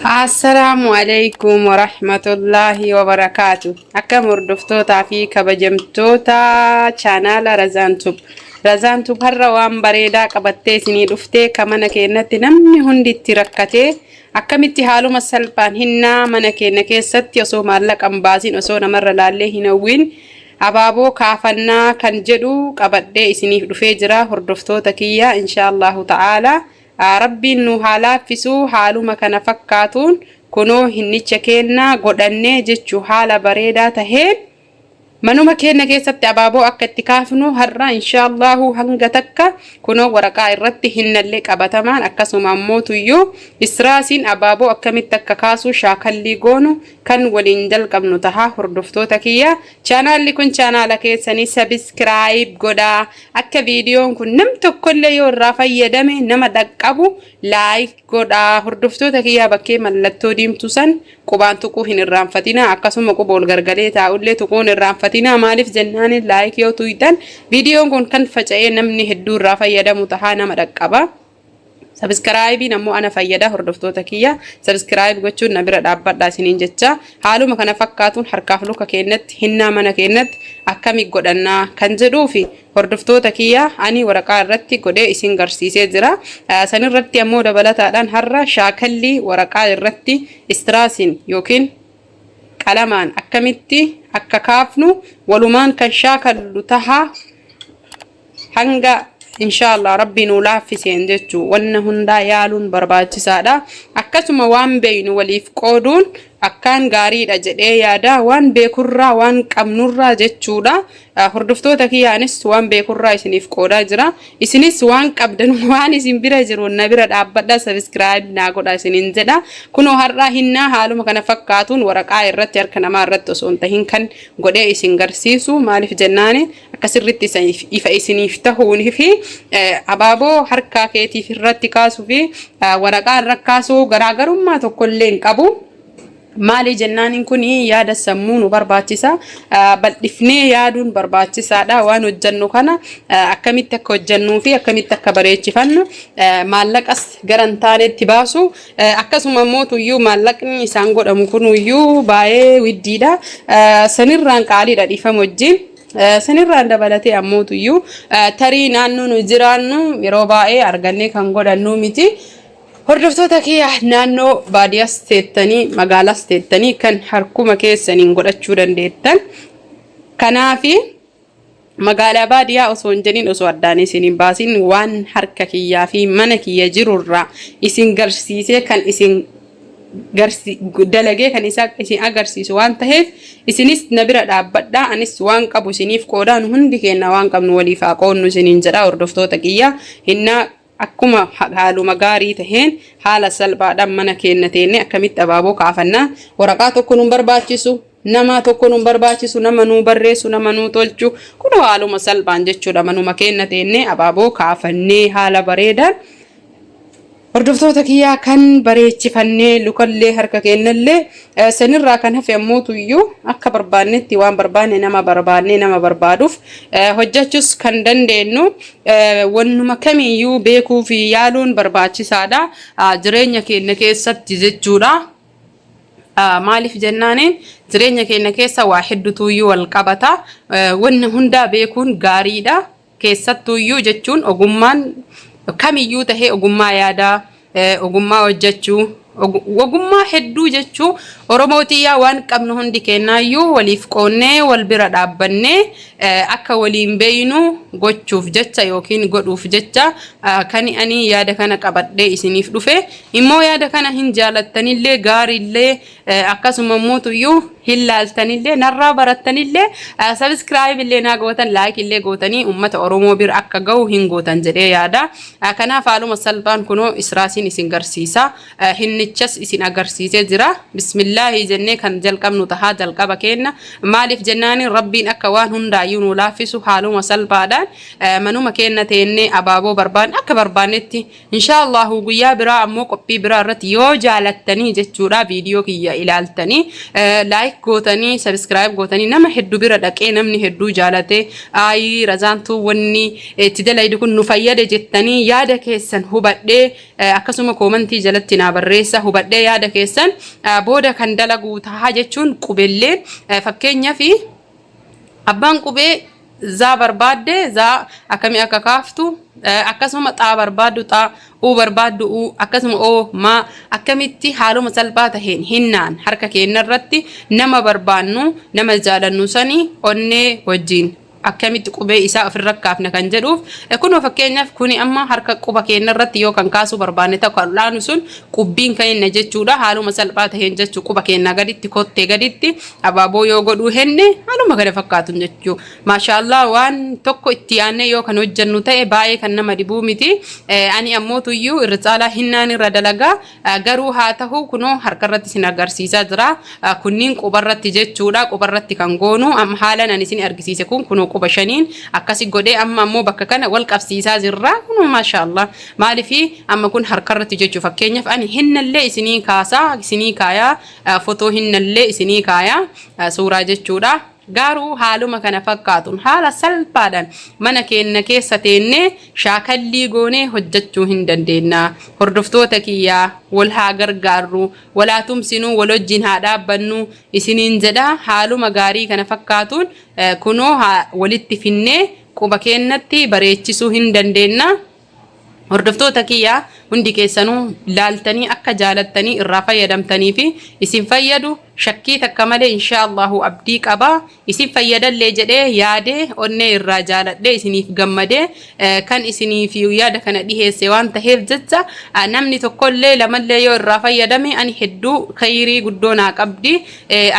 Assalaamu alaikum warahmatullaahi wabarakaatu. Akkam hordoftootaa fi kabajamtoota chaanaala Razaan Tub. Razaan Tub har'a waan bareedaa qabattee isinii dhuftee ka mana keenyatti namni hundi itti rakkatee akkamitti haaluma salphaan hinnaa mana keenya keessatti osoo maallaqa hin baasin osoo namarra laallee hin hawwiin abaaboo kaafannaa kan jedhu qabadhee isiniif dhufee jira hordoftoota kiyya inshaallahu ta'aalaa. Rabbiin nuu haa laaffisu haaluma kana fakkaatuun kunoo hinnicha keenna godhannee jechu haala bareedaa taheen manuma keenna keessatti abaaboo akka itti kaafnu har'a inshaallahu hanga takka kunoo waraqaa irratti hinnallee qabatamaan akkasuma ammoo tuyyuu israasiin abaaboo akkamitti akka kaasuu shaakallii goonu kan waliin jalqabnu taha hordoftoota kiyya chaanaalli kun chaanaala keessanii sabiskiraayib godhaa Akka viidiyoon kun nam tokkollee yoo irraa fayyadame nama dhaqqabu like godhaa. Hordoftoota kiyyaa bakkee mallattoo diimtuu san qubaan tuquu hin irraanfatinaa. Akkasuma quba ol gargalee taa'ullee tuquu hin irraanfatinaa. Maaliif jennaan like yoo tuqxan viidiyoon kun kan faca'ee namni hedduu irraa fayyadamu tahaa nama dhaqqaba. Sabiskiraayibiin ammoo ana fayyada hordoftoota kiyya. Sabiskiraayib gochuun na bira dhaabbadha isiniin jecha. Haaluma kana fakkaatuun harkaaf luka keennatti hinnaa mana keennatti akkami godhannaa kan jedhuufi hordoftoota kiyya ani waraqaa irratti godhee isin garsiisee jira. Sanirratti ammoo dabalataadhaan har'a shaakallii waraqaa irratti istiraasiin yookiin qalamaan akkamitti akka kaafnu walumaan kan shaakallu taha. Hanga inshaallah rabbi nuu laaffiseen jechuu wanna hundaa yaaluun barbaachisaadha. Akkasuma waan beeynu waliif qooduun akkaan gaariidha jedhee yaada. Waan beekurraa waan qabnurraa jechuudha. Hordoftoota kiyyaanis waan beekurraa isiniif qoodaa jira. Isinis waan qabdan waan isin bira jiru na bira dhaabbadha subscribe naa godha isiniin jedha. Kunoo har'aa hinnaa haaluma kana fakkaatuun waraqaa irratti harka namaa irratti osoo hin tahin kan godhee isin garsiisu maaliif jennaani akka sirriitti ifa isiniif tahuunii fi abaaboo harkaa keetiif irratti kaasuu fi waraqaa irra kaasuu garaagarummaa tokkollee hin qabu. Maali jennaaniin kun yaada sammuu nu barbaachisa. Bal'ifnee yaaduun barbaachisaadha. Waan hojjennu kana akkamitti akka hojjennuu fi akkamitti akka bareechifannu maallaqas gara hin taanetti baasu. Akkasuma immoo tuyyuu maallaqni isaan godhamu kunuyyuu baay'ee widdiidha. Sanirraan qaaliidha dhiifama wajjin. Sanirraan dabalatee ammoo tuyyuu tarii naannoo nu jiraannu yeroo baay'ee argannee kan godhannu miti. Hordoftoota kiyya naannoo baadiyyaas teettanii magaalaas teettanii kan harkuma keessaniin godhachuu dandeettan. Kanaafi magaalaa baadiyyaa osoo hin jedhin osoo addaan isin hin baasin waan harka kiyyaa fi mana kiyya jirurraa isin garsiisee kan isin dalagee kan isin agarsiisu waan taheef isinis na bira dhaabbadhaa anis waan qabu isiniif qoodaa nu hundi keenya waan qabnu waliif haa qoodnu isiniin jedha hordoftoota kiyya hinnaa akkuma haaluma gaarii taheen haala salphaadhaan mana keenya teennee akkamitti abaaboo kaafannaa waraqaa tokko nun barbaachisu nama tokko nun barbaachisu nama nuu barreessu nama nuu tolchu kunoo haaluma salphaan jechuudha manuma keenya teennee abaaboo kaafannee haala bareedaan Hordoftoota kiyyaa kan bareechifannee lukallee harka keennallee sanirraa kan hafe ammoo tuyyuu akka barbaannetti waan barbaanne nama barbaannee nama barbaaduuf hojjechuus kan dandeenyu wannuma kamiyyuu beekuu fi yaaluun barbaachisaadha jireenya keenya keessatti jechuudha. Maaliif jennaani jireenya keenya keessa waa hedduutuyyuu wal qabata. Wanni hundaa beekuun gaariidha. Keessattuuyyuu jechuun ogummaan kamiyyuu tahee ogummaa yaadaa, ogummaa hojjechuu, ogummaa hedduu jechuu Oromoo tiyyaa waan qabnu hundi kennaayyuu waliif qoonnee wal bira dhaabbannee akka waliin beeynu gochuuf jecha yookiin godhuuf jecha kan ani yaada kana qabadhee isiniif dhufe immoo yaada kana hin jaalattanillee gaariillee akkasuma immoo tuyyuu hin laaltanillee narraa barattanillee sabiskiraayib illee naa gootan laayik illee gootanii uummata Oromoo bira akka gahu hin gootan jedhee yaada. Kanaaf haaluma salphaan kunoo israasiin isin garsiisa. Hinnichas isin agarsiisee jira. Bismillaahi jennee kan jalqabnu tahaa jalqaba keenna. Maaliif jennaani Rabbiin akka waan hundaayyuu nu laaffisu haaluma salphaadhaan manuma keenna teennee abaaboo barbaanne akka barbaannetti Inshaa Allahu guyyaa biraa ammoo qophii biraa irratti yoo jaalattanii jechuudha viidiyoo kiyya ilaaltanii like gootanii subscribe gootanii nama hedduu bira dhaqee namni hedduu jaalate ayii razaantuu wanni itti dalaydu kun nu fayyade jettanii yaada keessan hubadhee akkasuma koomantii jalatti naa barreessaa. keessa hubadhee yaada keessan booda kan dalaguu taha jechuun qubelleen fakkeenyaaf abbaan qubee zaa barbaadde zaa akkamii akka kaaftu akkasuma xaa barbaaddu xaa uu barbaaddu uu akkasuma oo maa akkamitti haaluma salphaa taheen hinnaan harka keenya irratti nama barbaannu nama jaalannu sanii onnee wajjiin akkamitti qubee isaa ofirra kaafna kan jedhuuf kunoo fakkeenyaaf kuni amma harka quba keenya irratti yoo kan kaasuu barbaanne ta'u kan laanu sun qubbiin keenya jechuudha haaluma salphaa taheen jechuu quba keenya gaditti kottee gaditti abaaboo yoo godhuu henne haaluma kana fakkaatu jechuu. Maashaallah, waan tokko itti yaannee yoo kan hojjennu ta'e baay'ee kan nama dhibuu miti. Ani ammoo tuyyuu irra caalaa hinnaan irra dalagaa garuu haa ta'u kunoo harka irratti isin agarsiisaa jira. Kunniin qubarratti jechuudha. Qubarratti kan goonu amma haalaan ani isin argisiise kun kunoo quba shaniin akkasi godhee amma ammoo bakka kana wal qabsiisaa jirra. Kunoo maashaallah maalifi amma kun harkarratti jechuu fakkeenyaaf ani hinnallee isinii kaasaa isinii kaayaa fotoo hinnallee isinii kaayaa suuraa jechuudha. Garuu haaluma kana fakkaatuun haala salphaadhaan mana keenya keessa teennee shaakallii goonee hojjechuu hin dandeenya. Hordoftoota kiyyaa wal haa gargaarru, wal haa tumsinuu, wal wajjin haa dhaabbannu isiniin jedha. Haaluma gaarii kana fakkaatuun kunoo walitti finnee quba keenyatti bareechisuu hin dandeenya. Hordoftoota kiyyaa hundi keessanuu laaltanii akka jaalattanii irraa fayyadamtanii fi isin fayyadu shakkii takka malee insha Allahu abdii qaba. Isin fayyadallee jedhee yaadee onnee irraa jaaladhee isiniif gammadee kan isiniif yaada kana dhiheesse waan taheef jecha namni tokkollee lamallee yoo irraa fayyadame ani hedduu khayrii guddoo naa qabdi.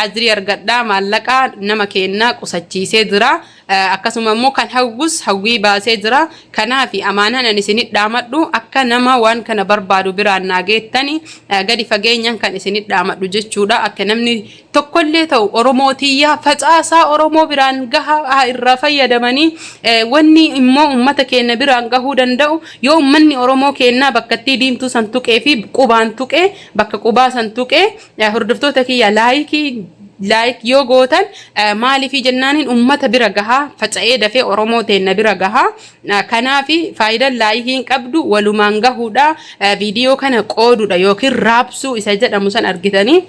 Ajrii argadhaa maallaqaa nama kennaa qusachiisee jira. Akkasuma immoo kan hawwus hawwii baasee jira. Kanaaf amaanaan ani isinit dhaamadhu akka nama waan kana barbaadu biraan naa geettani gadi fageenyaan kan isinit dhaamadhu jechuudha. Akka namni tokkollee ta'u Oromoo tiyyaa facaasaa Oromoo biraan gaha irraa fayyadamanii wanni immoo uummata keenya biraan gahuu danda'u yoo uummanni Oromoo keenyaa bakkattii diimtuu san tuqee fi qubaan tuqee bakka qubaa san tuqee hordoftoota kiyya like like yoo gootan maaliifii jennaaniin ummata bira gahaa faca'ee dafee Oromoo teenna bira gahaa. Kanaaf faayidaan likeiin qabdu walumaan gahuudha viidiyoo kana qooduudha yookiin raabsuu isa jedhamu san argitanii.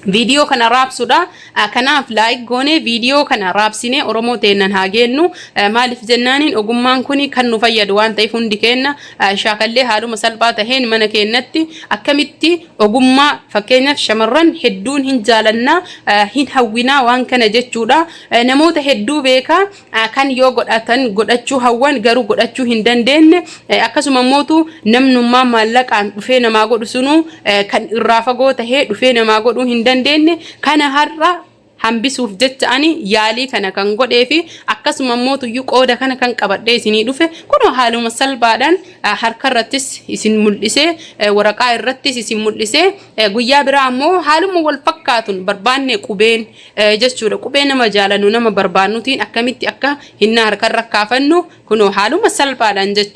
Viidiyoo kana raabsuudha. Kanaaf like goonee viidiyoo kana raabsinee Oromoo teennan haa geennu. Maaliif jennaaniin ogummaan kun kan nu fayyadu waan ta'eef hundi keenya shaakallee haaluma salphaa taheen mana keenyatti akkamitti ogummaa fakkeenyaaf shamarran hedduun hin jaalannaa hin hawwinaa waan kana jechuudha. Namoota hedduu beekaa kan yoo godhatan godhachuu hawwan garuu godhachuu hin dandeenye akkasuma mootu namnummaa maallaqaan dhufee namaa godhu sunuu kan irraa fagoo tahee dhufee namaa godhuu hin dandeenye kana har'a hambisuuf jecha ani yaalii kana kan godhee fi akkasuma mootuyyuu qooda kana kan qabadhee isinii dhufe kunoo haaluma salphaadhaan harka irrattis isin mul'isee waraqaa irrattis isin mul'isee guyyaa biraa ammoo haaluma wal fakkaatuun barbaanne qubeen jechuudha qubee nama jaalannu nama barbaannutiin akkamitti akka hinnaa harkarra kaafannu kunoo haaluma salphaadhaan jechuudha.